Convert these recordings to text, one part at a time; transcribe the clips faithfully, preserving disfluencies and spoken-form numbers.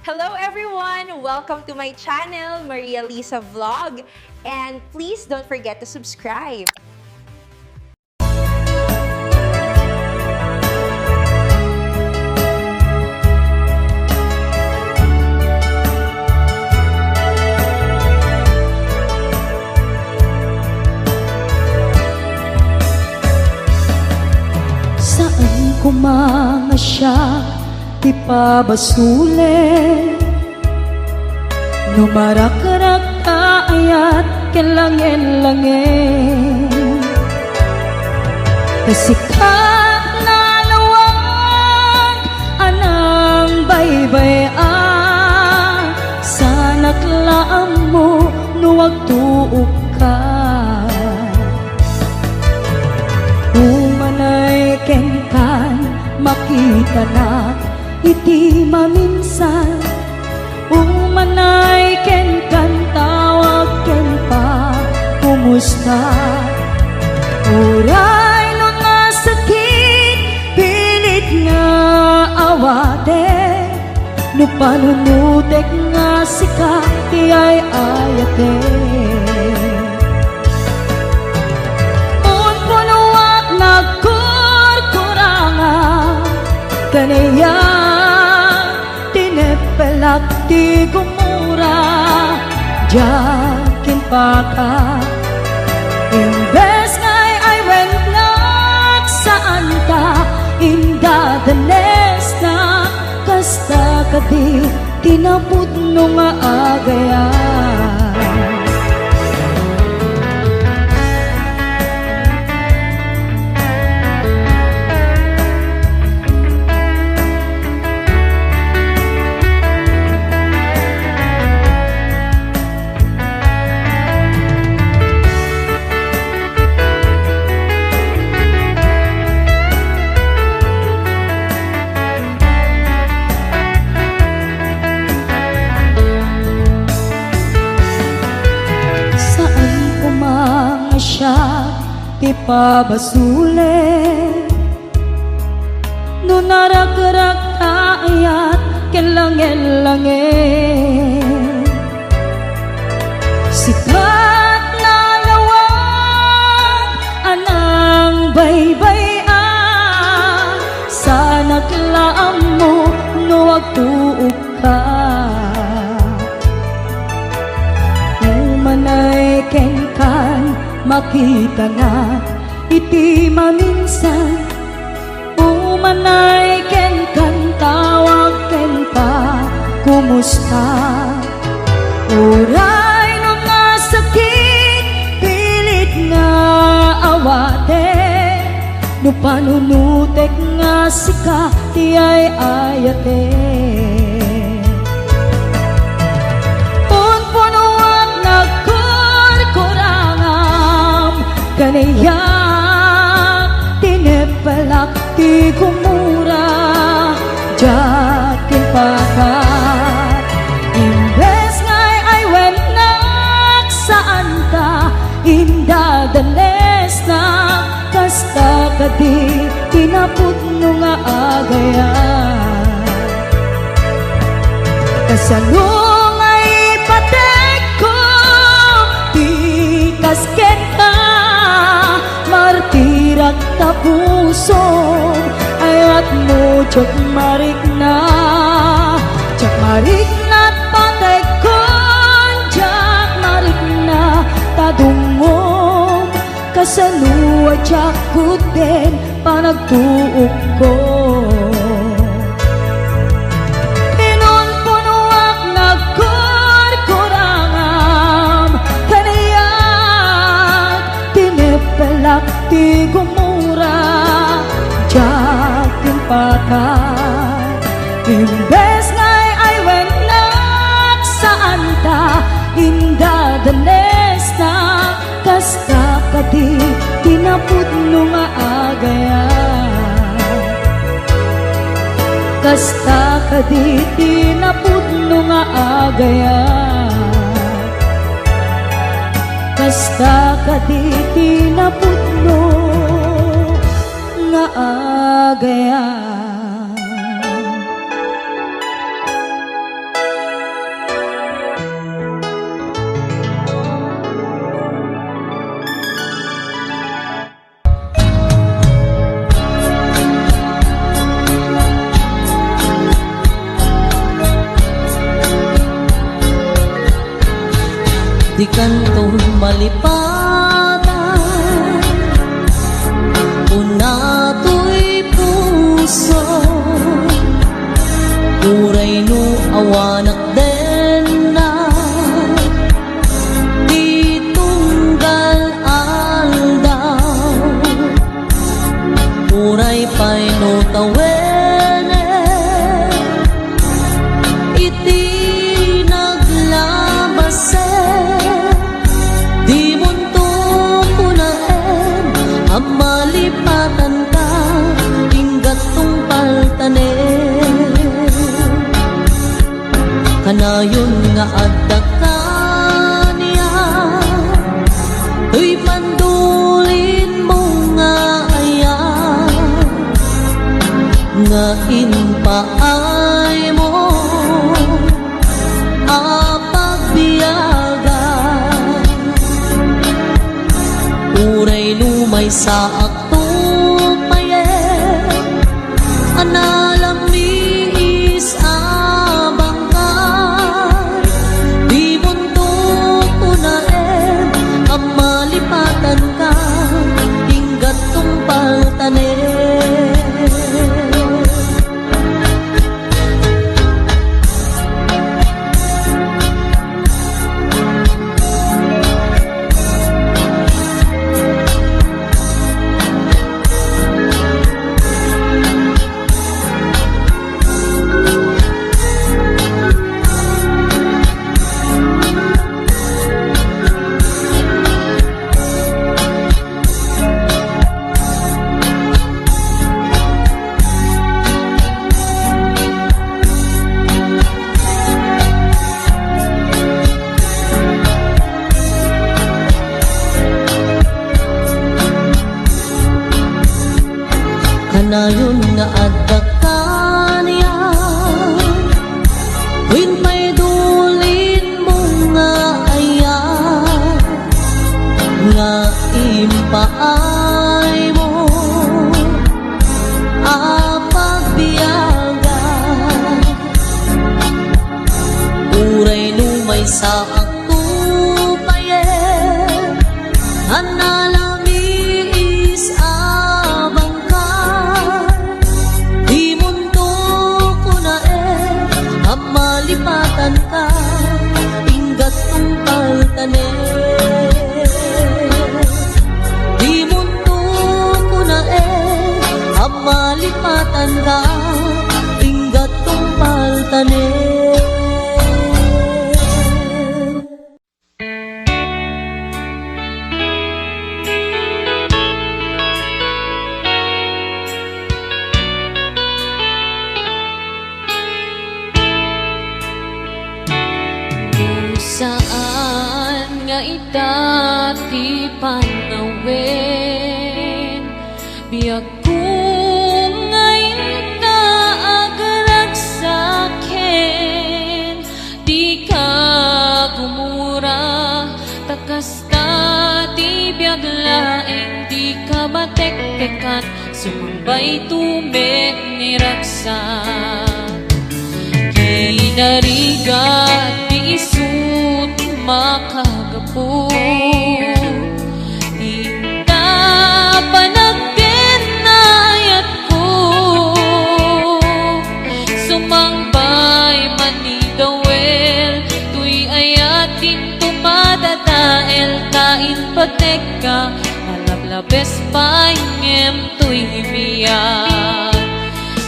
Hello everyone! Welcome to my channel, Maria Lisa Vlog. And please don't forget to subscribe. Saan koma nga siak ti pabasulen no marakrak ta ayat ken langen-langen. Ta sika nalawag a nangbaybay-a, saanak la ammo no agtuokka. Umanay kenkan, makitanak iti maminsan. Umanay kenkan, tawag ken pakumusta. Uray no nasakit, pilit nga awatek. No panunotek nga sika ti ay-ayatek. Punpunoak nagkurkuranga, kaniak tineppelak ti gumura, diak impaka. Imbes nga ay-aywennak, saanta indadanesnak, kasta kadi ti napudno nga agayam. Saan koma nga siak ti pabasulen no narakrak ta ayat ken langen-langen. Sika nalawag a nangbaybay-a, saanak la ammo no agtuokka. Umanay kenkan, makitanak iti maminsan. Umanay kenkan, tawag ken pakumusta. Uray no nasakit, pilit nga awatek. No panunotek nga sika ti ay-ayatek. Punpunoak nagkurkurangam, kaniak tineppelak ti gumura, diak impaka. Imbes nga ay-aywennak, saanta indadanesnak, kasta kadi ti napudno nga agayam. Kasano nga ipatekko ti kas kenka? Martirak ta pusom, ayatmo diak marikna. Diak marikna ta patekkon, diak marikna ta dungngom. Kasano a diak kudden panagtuokko? Pinunpunoak nagkurkurangam, kaniak tineppelak ti gumura, diak impaka. Imbes nga ay-aywennak, saanta indadanesnak, kasta kadi ti napudno nga agayam. Kasta kadi ti napudno nga agayam. Kasta kadi ti napudno nga agayam. Dikanto malipatan, kuna toy puso, uray no awanak denna, ti tunggal aldaw, uray pay no tawenek iti naglabasen, dimonto kunaen a malipatanka, inggat tungpaltanen. Kanayon nga adda kaniak, toy pandulinmo nga ayat, nga impaaymo a pagbiagan. Uray no maysaak to payen a nalamiis a bangkay, dimonto kunaen a malipatanka, inggat tungpaltanen. Kanayon nga adda kaniak, wen pay dulinmo nga ayat, nga impaaymo a pagbiagan. Uray no maysaak to payen a nalamiis a bangkay, dimonto kunaen a malipatanka, inggat tungpaltanen. Dimonto kunaen a malipatanka, inggat tungpaltanen. No saan nga ita ti panawen, biag ko nga inka agragsak ken dika gumura, ta kasta ti biag laeng dika matektekan, sumangbay to met ni ragsak. Kinarigat ti isut makagapu. Inta panagbenna ayatko, sumangbay man ni Dawel, toy ayat dinto madadael, ta impatekka, nalablabes pay ngem toy biag.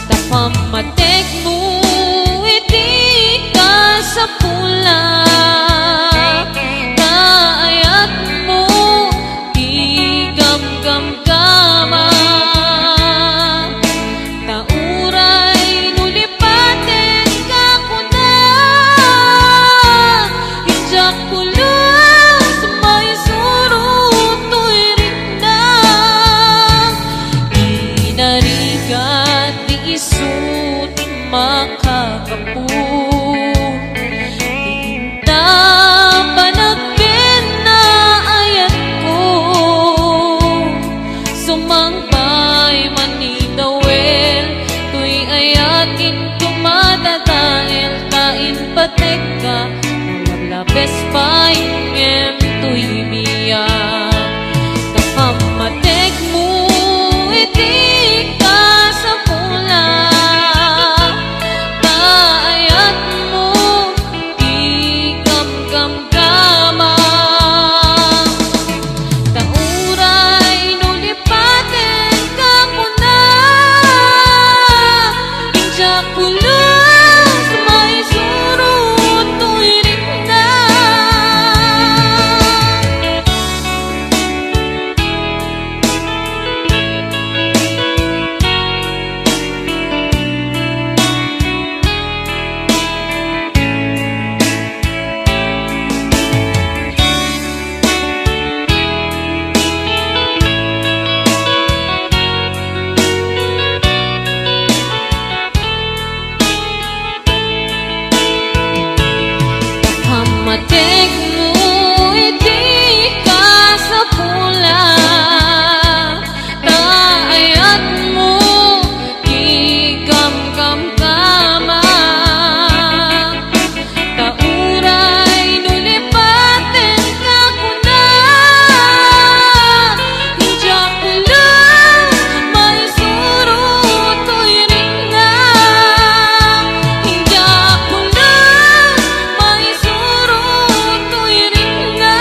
Ta pammatekmo iti kasapulan, ta ayatmo ti gamgamgama. Ta uray no lipatenka kunak, diak pulos maisuro toy rikna. Inarigat ti isut makagapu. Inta panagbenna ayatko, sumangbay man ni Dawel, toy ayat dinto madadael, ta impatekka, nalabla Best pay ngem toy biag, ta pammategmo iti kasapulan, ta ayatmo ti gamgamgama. Ta uray no lipatenka kuna, diak pulos maisuro toy rikna. Pammategmo iti kasapulan, ta ayatmo ti gamgamgama. Ta uray no lipatenka kuna, diak pulos maisuro toy rikna. Diak pulos maisuro toy rikna.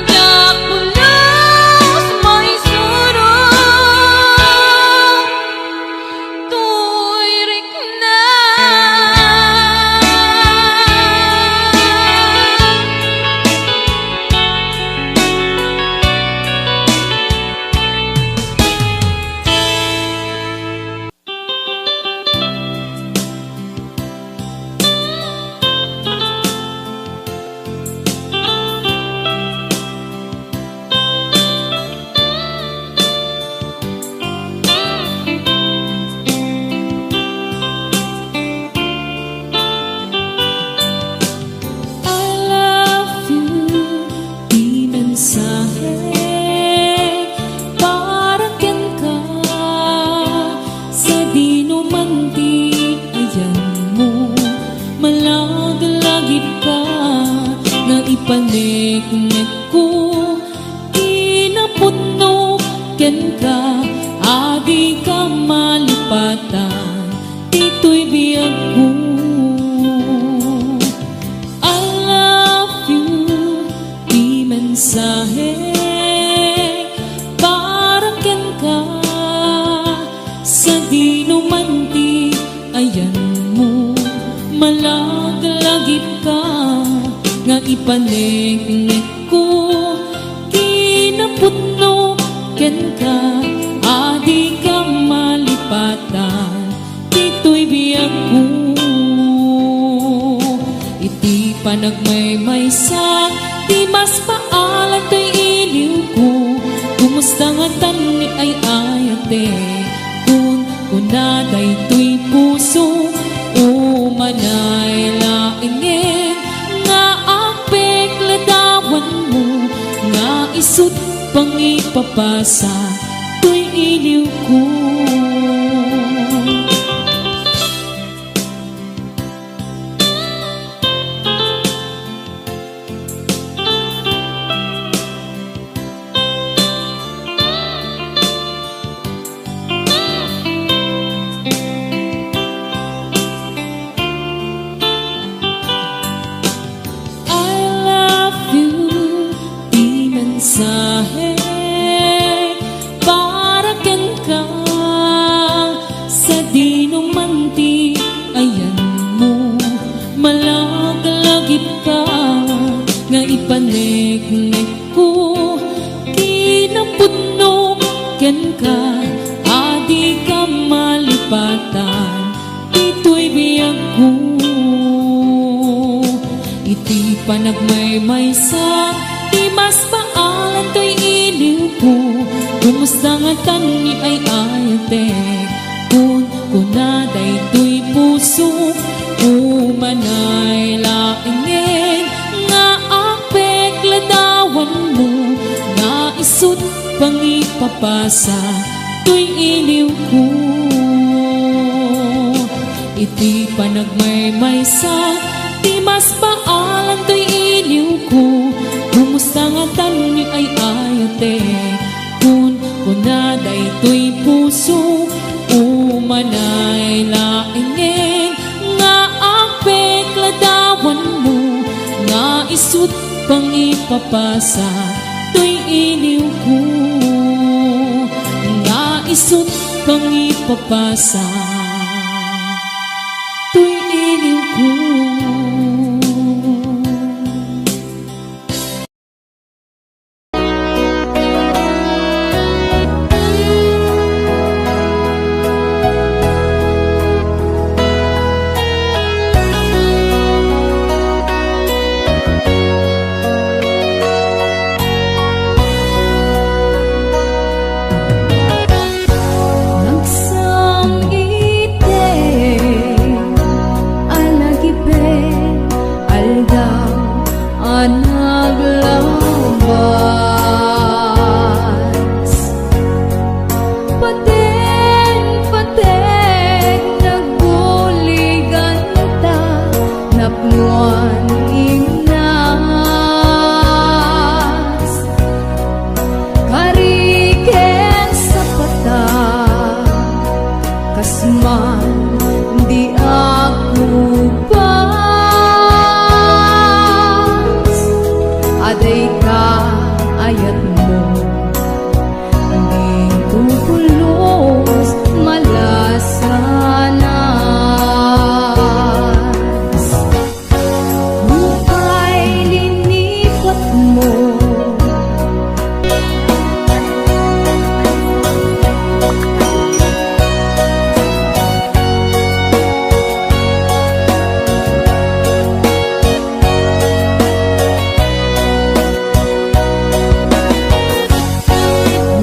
Diak pulos maisuro toy rikna. I love you, ti mensahe para kenka. Sadino man ti ayanmo, malaglagipka nga ipaneknekko. Kinapudno kenka, adika malipatan ditoy biagko. I love you, ti mensahe para kenka. Sadino man ti ayanmo, malaglagipka nga ipaneknekko. Kinapudno kenka, adika malipatan ditoy biagko. Iti panagmaymaysa, ti mas paalan toy iliwko. Kumusta ngatan ni ay-ayatek? Kun kuna daytoy puso, umanay laengen nga agpekladawanmo, nga isut' pangipapasa toy iliwko. I love you, ti mensahe para kenka. Sadino man ti ayanmo, malaglagipka nga ipaneknekko. Kinapudno kenka, adika malipatan ditoy biagko. Iti panagmaymaysa, ti mas paalan toy iliwko. Kumusta ngatan ni ay-ayatek? Kun kuna daytoy puso, umanay laengen nga agpekladawanmo, nga isut' pangipapasa toy iliwko. Iti panagmaymaysa, Ti masbaalan toy iliwko, kumusta ngatan ni ay-ayatek? Kun kuna daytoy puso, umanay laengen nga agpekladawanmo, nga isut' pangipapasa toy iliwko, nga isut' pangipapasa toy iliwko. Nagsang-ite a lagipet, aldaw a naglabas. Pateng-pateng nagbuliganta, napnoan imnas. Kari ken sapata, kas man di agkupas. Adayka ayatmo, di tutulos malasanas. Nupay linipatmo.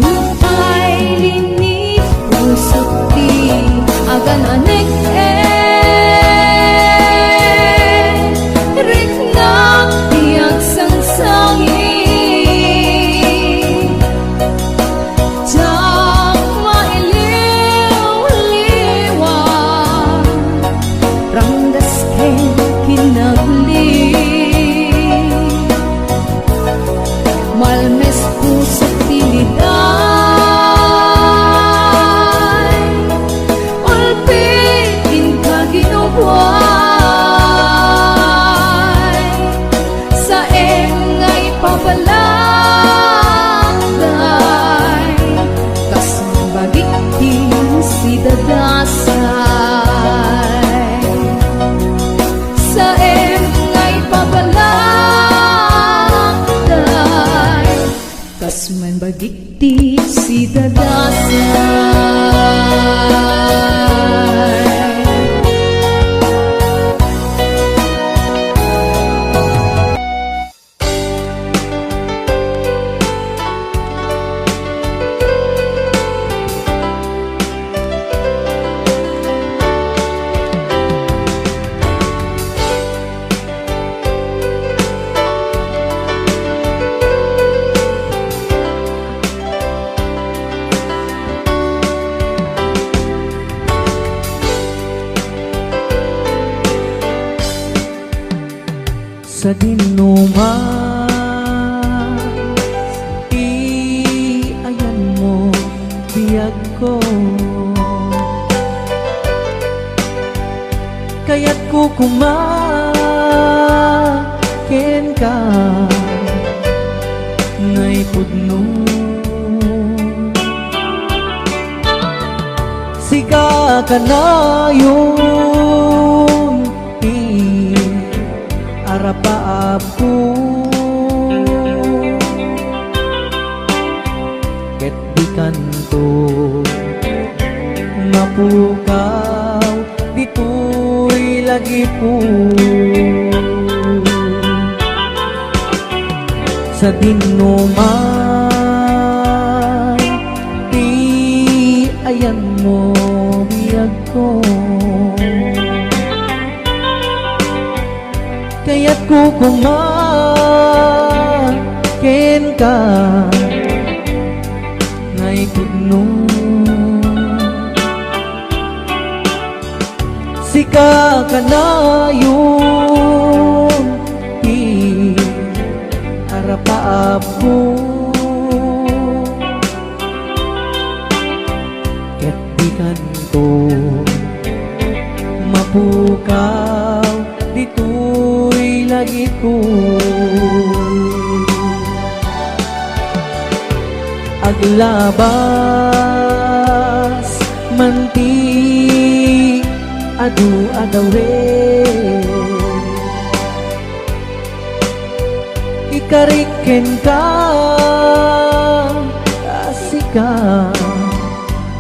Nupay linipusok ti agan-anek, eh, riknak ti agsangsangi. Diak mailiwliwan, rangdas ken kinagli. Malmes pusok ti liday, ulpit inka ginubuay. Saem nga ipabalakday, kas bagik ti sidadasay. Saem nga ipabalakday, kas man bagik ti sidadasay. Sadinoman ti ayanmo, biagko. Kayatko koma kenka, naipudno. Sika kanayon ti arapaapko, ket dikanto mapukaw ditoy lagipko. Sadinoman ti ayanmo, biagko. Kayatko koma kenka, naipudno. Sika kanayon ko. Aglabas man ti adu a dawen, ikarik kenka a sika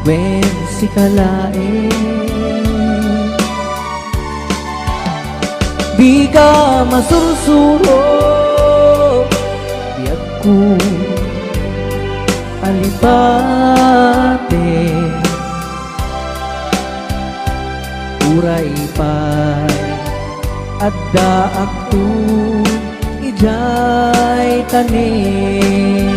wen sika laeng. Dika masursuro, biagko a lipaten. Uray pay addaakto idiay tanem.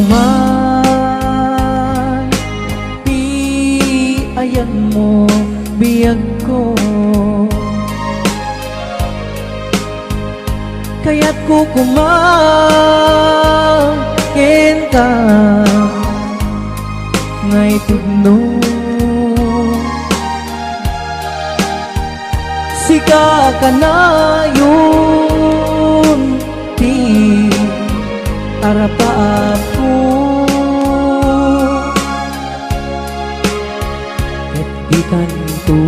Sadinoman ti ayanmo, biagko, kayatko koma kenka nga itudno. Sika kanayon ti arapaapko, ket dikanto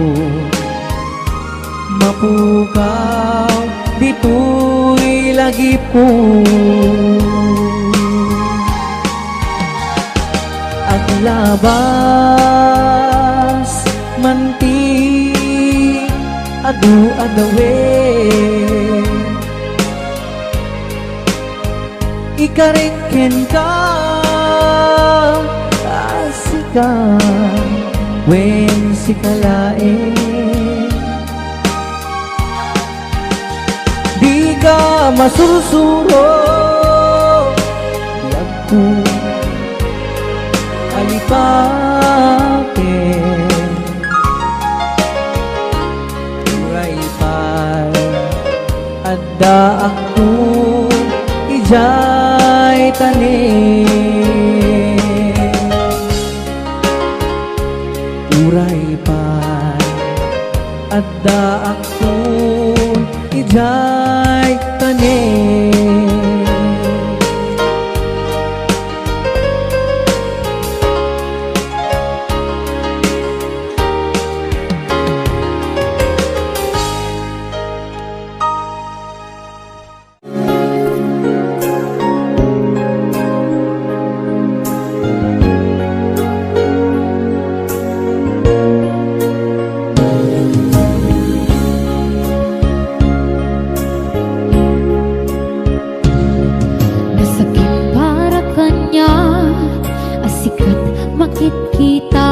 mapukaw ditoy lagipko. Aglabas man ti adu a dawen, ikarik kenka a sika wen sika laeng. Dika masursuro, biagko a lipaten. Uray pay addaakto idiay tanem. Uray pay addaakto idiay tanem. Nasakit para kaniak a sikat makitkita,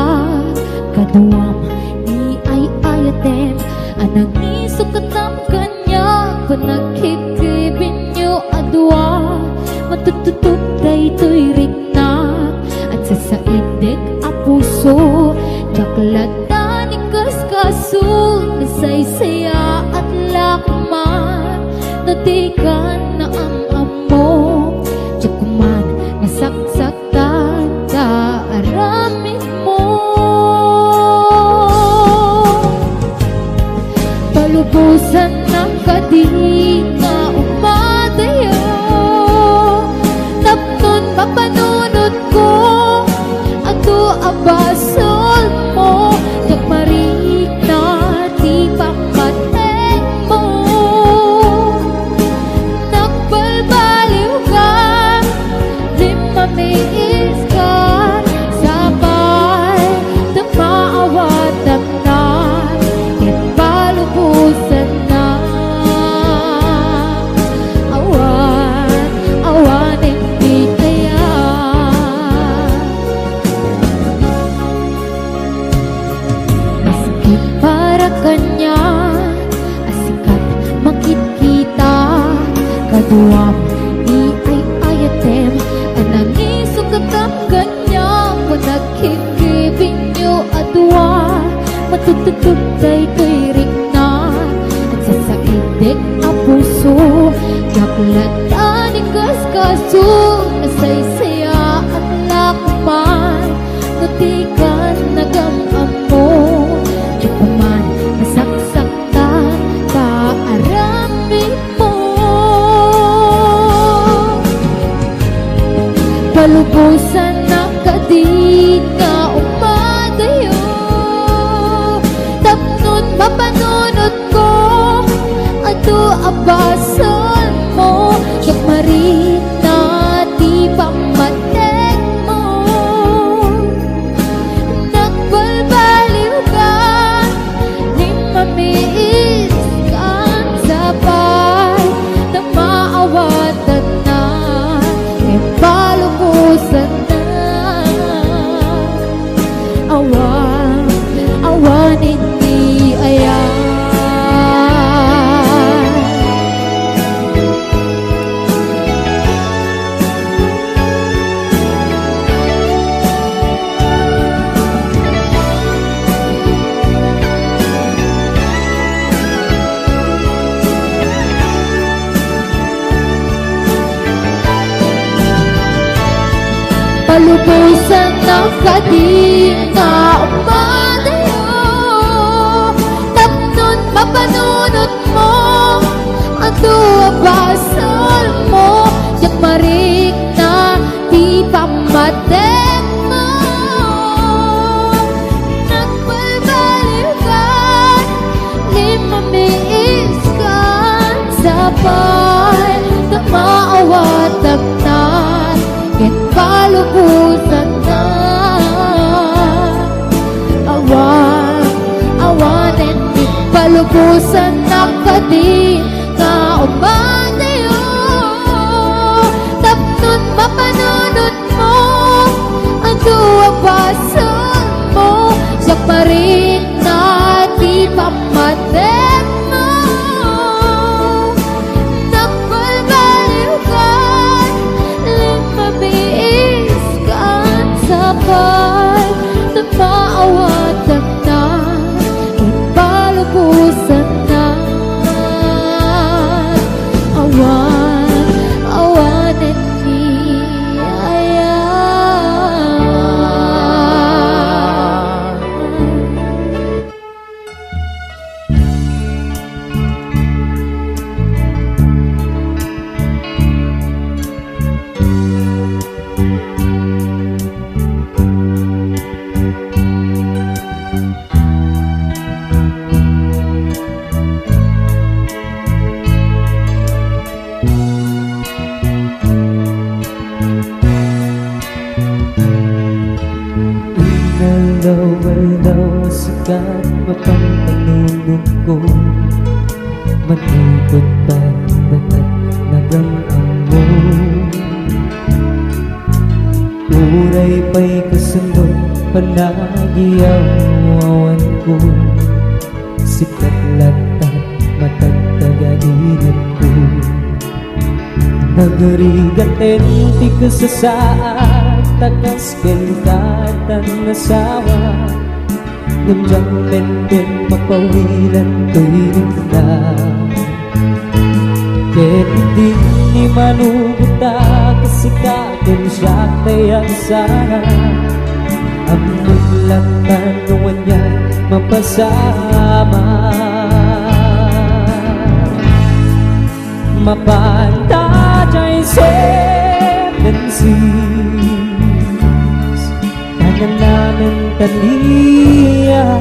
kaduam ni ay-ayatem a nangisukatan kaniak, panagkibkibinyo a dua, matututop daytoy riknak, agsasainnek a puso, diak lattan ikaskaso, nasaysayaat la koma no dikan naam-ammo, diak koma nasaksak ta, ta aramidmo. Palubosan a kadi nga umadayo, tapno mapanunotko, adu a basolmo, diak marikna ti pammatengmo. Nagbalbaliwka, limmamiiska, sapay ta maaw Ti kannagam-ammo, diak man nasaksaktan ta aramidmo. Palubosannak kadi nga umadayo, tapnon mapanunotko, adu a basolmo, diak marikna ti pammategmo. Nagbalbaliwka, limmamiiskan sapay, ta maawatanna, ken palubosanna. Awan, awanen ti ayat. Palubosannak kadi nga umadayo, tapnon mapanunotmo, adu a basolmo, diak marikna ti pammategmo. Nagbalbaliwkan, limmamiiskan sapay, ta maawatanna, ken palubosanna. Awan, awanen ti palubosannak kadi nga umadayo, tapnon mapanunotmo, adu a basolmo, diak marikna ti pammategmo. Nagbalbaliwkan, limmamiiskan sapay, ta maawatanna, ken palubosanna. Awan, awanen ti ayat. Inaldaw-aldaw, sikat mapanpanunotko, manikot pay dagiti nagam-ammo. Uray pay kasano panagiyawaanko, sikat latta matagtagadi ngem Nagrigaten ti kasasaad, ta kas kenka tan asawa, ngem diak met ken mapawilan toy rikna. Ket idi manugota, kas sika ken siak ti agsara, ammok latta no anian mapasamak. Mapanta diay Seven Seas, kananamen tanian.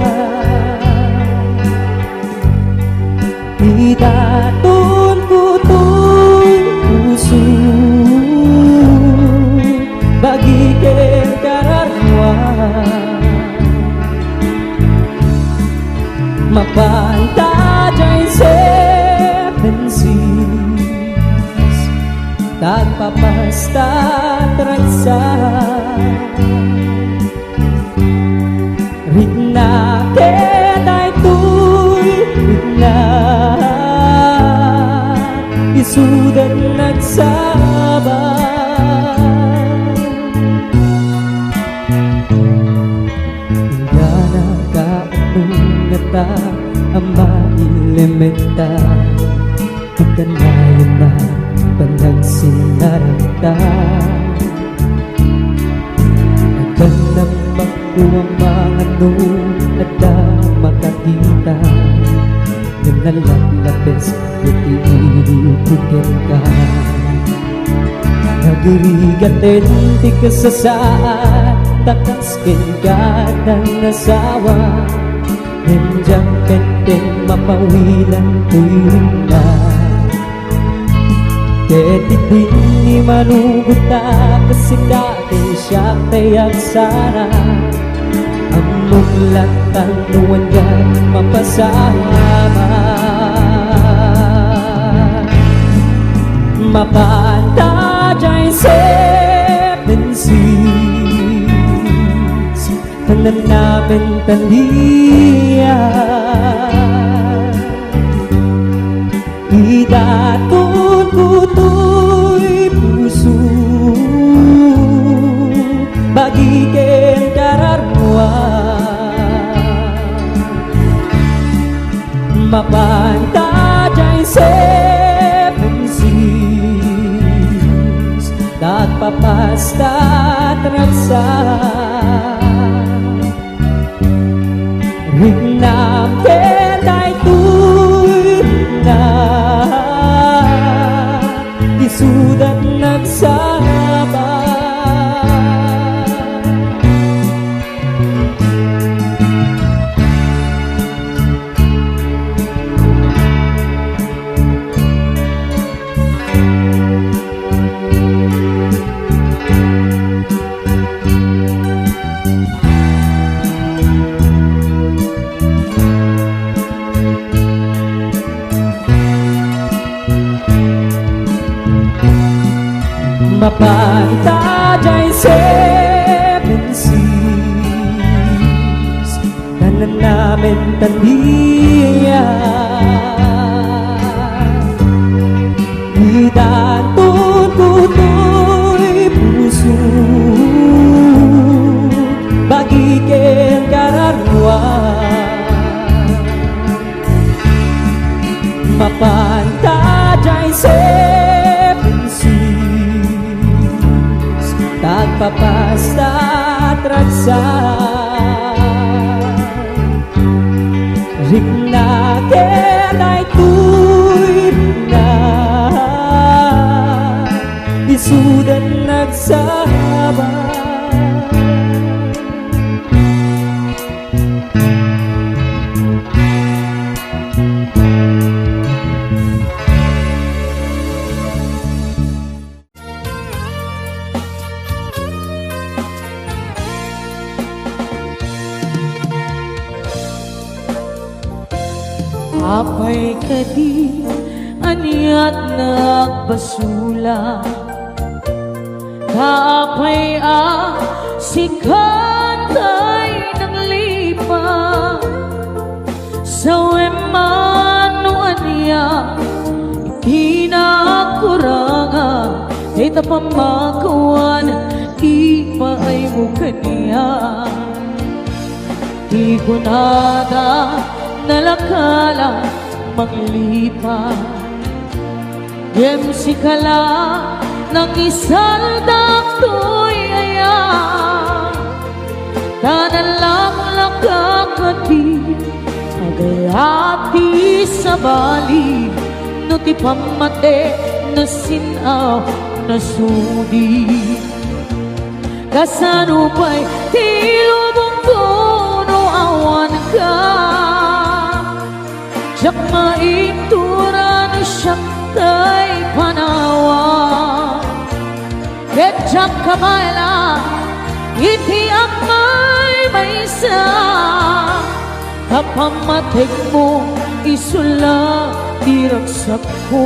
Idatonko toy puso, bagi ken kararua. Mapanta diay Seven Seas, tagpapasta, tragsa. Rikna ket daytoy rikna, isudan nagsaba. Ingana kaano ngata a mailementa ti kanayon a panagsinaranta? Adda naman Amangan no adda makakita, ngem nalaplapes iti idiyo kenka. Nagrigaten ti kasasaad, ta kas kenka adda asawa, ngem diak ketdi mapawilan ti rikna. Ket idi manugot ta, kas sika ti siak ti agsara. Ammok latta no ania ti mapasama. Mapan ta diay seven seas, kananamen ta diay. Idatonko toy puso, bagi ken kararua. Mapan ta diay seven seas, ta agpapasta ti ragsak. Riknam ken daytoy rikna, isuda ti nagsaba. Mapan ta diay seven seas, kananamen ta diay. Idatonko toy puso, bagi ken kararua. Mapan ta diay seven seas, ta agpapasta ti ragsak. Rikna ket daytoy rikna, isuda ti nagsaba. Apay kadi, aniat nga agbasola? Ta apay a sika tay naglipa? Sawem man no ania iti nakuranga, dayta pammakuan, ipaaymo kaniak. Ti kunada, nalaka la manglipa. Ngem sika la nangisaldak toy aya, ta nalaklaka kadi, agayat ti sabali, no ti pammatek nasin-aw nasudi. Kasano pay ti lubongko no awanka? Diak maintura no siak tay panawa. Ket diak kabaela iti agmaymaysa, ta pammatekmo isu la ti ragsakko.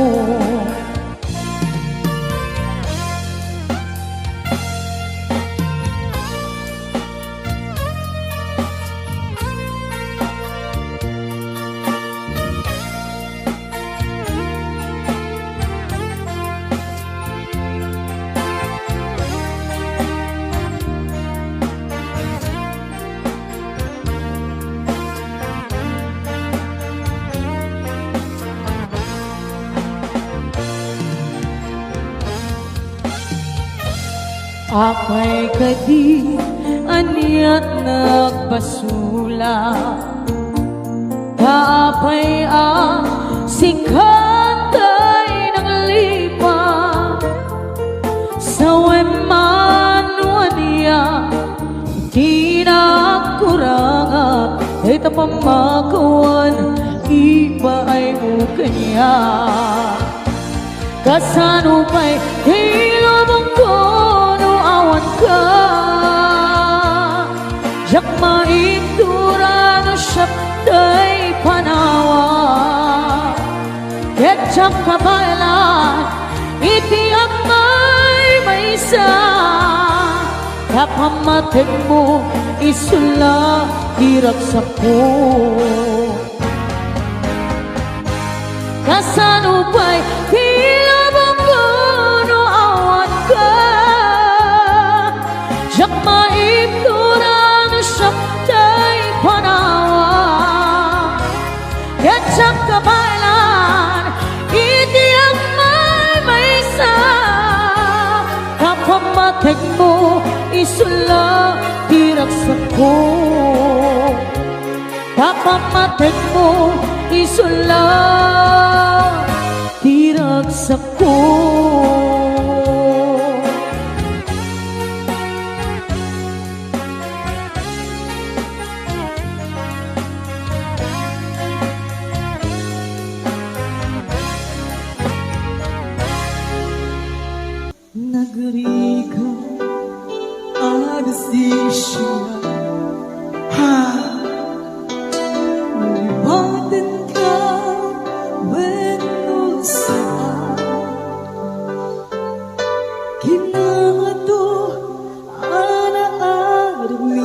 Apay kadi, Aniat nagpasulak, ta apay a sika tay nanglipat? Sawem man no ania ti nakurangak, dayta pammakuan, ipaaymo kaniak. Kasano pay ti lubongko no awanka? Diak maibtura no siak tay panawan. Ket diak kabaelan iti agmaymaysa, ta pammatekmo isu la ti ragsakko. Kasano pay ti lubongko no awanka? Diak maibtura no siak tay panawan. Ket diak kabaelan iti agmaymaysa, ta pammatekmo isu la ti ragsakko. Ta pammatekmo isu la ti ragsakko. Nagrigat a desisyon, ha? Lipatenka wenno saan? Kinamato a naaramidan.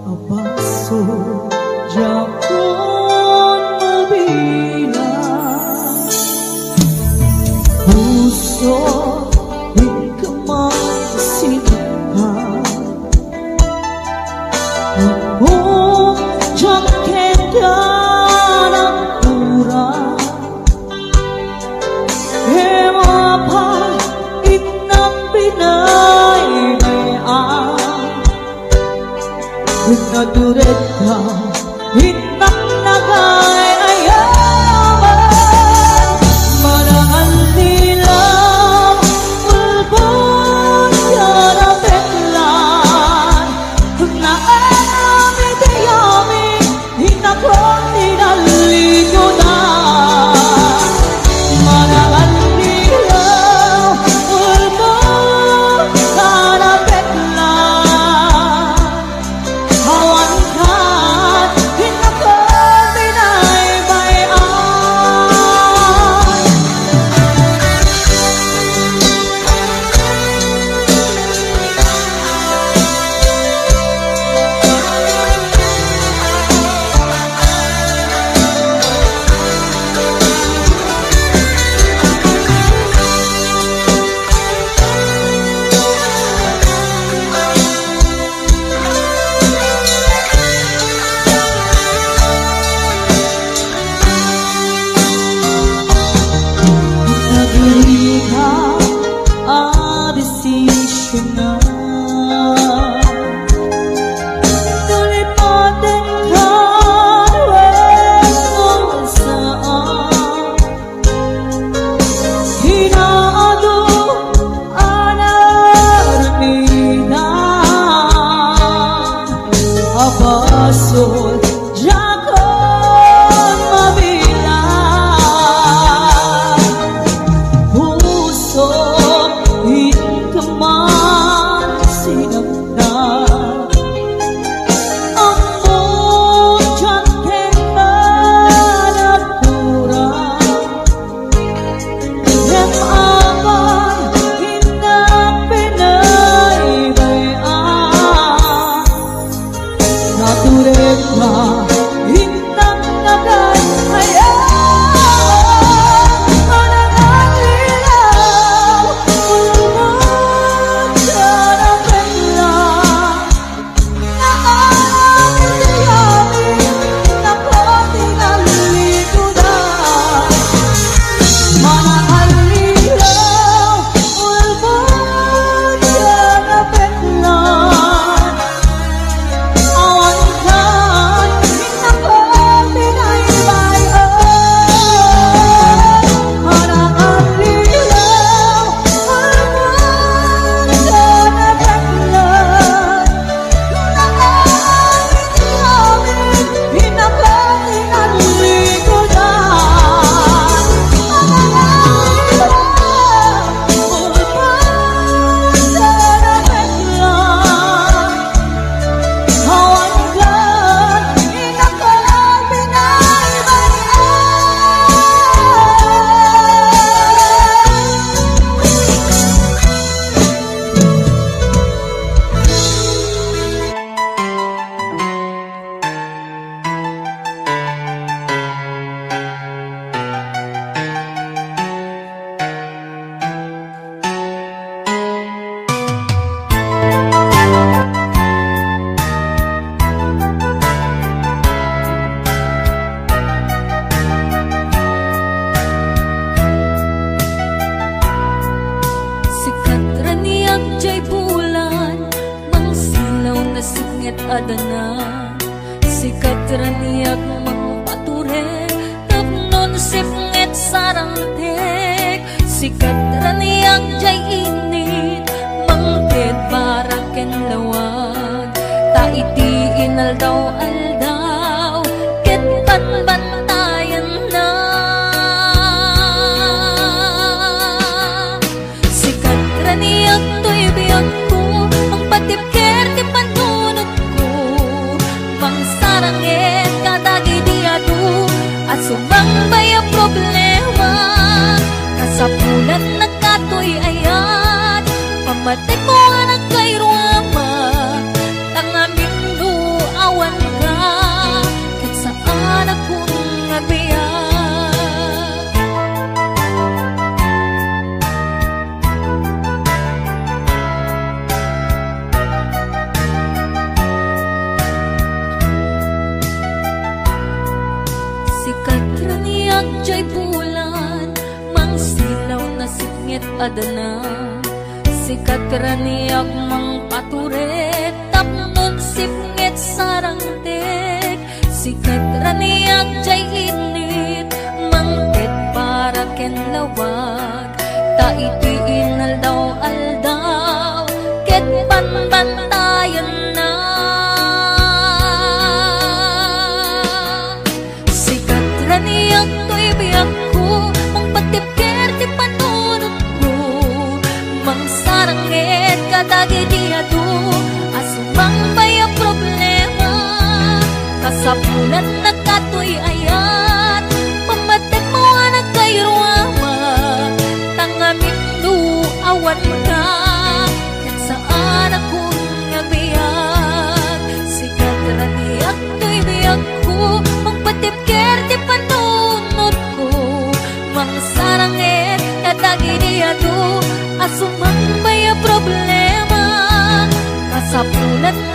A basol, diakon mabilang. Puso, inka man sinaktan. Ammom, diak kenka nagmura. Ema pay innak binaybay-an. Naturedka, innak nagay-ayaman. Manangallilaw, ulbod, karapetlan. Naanam iti amin, innak, tinallikod. Manangallilaw, ulbod, karapetlan. Awan kat, innak, binaybay-an. Nagrigat a desisyon na. Tulipaten ka wenno saan? Kinaadu a naaramidan a basol, diakon mabilang. Puso, inka man sinaktan. Ammom, diak kenka nagmura. Ngem apay, innak binaybay-an. Naturedka, Ket adana, sikat raniak mangpatured, tapnon sipnget sarangtek. Sikat raniak jay init, mangted barak ken lawag. Ta iti inaldaw-aldaw, ket banbantayanna. Sikat raniak toy biagko, mangpatibker ti panunotko, mangsaranged kadagidi adu a sumangbay a problema. Kasapulanna katoy ayat, pammatekmo a nagkairuamak, ta ngamin no awanka, ket saanakon nga agbiag. Sikat raniak jay bulan, mangsilaw na sipnget adana. Sikat raniak mangpatured, tapnon sipnget sarangtek. Sikat raniak jay init, mangted barak ken lawag. Ta iti inaldaw-aldaw, ket banbantayanna. Sikat raniak toy biagko, mangpatibker ti panunotko, mangsaranged kadagidi adu a sumangbay a problema. Kasapulanna katoy ayat, pammatekmo a nagkairuamak, ta ngamin no awanka, ket saanakon nga agbiag. Sikat raniak toy biagko, mangpatibker ti panunotko, mangsaranged kadagidi adu a sumangbay a problema. Kasapulanna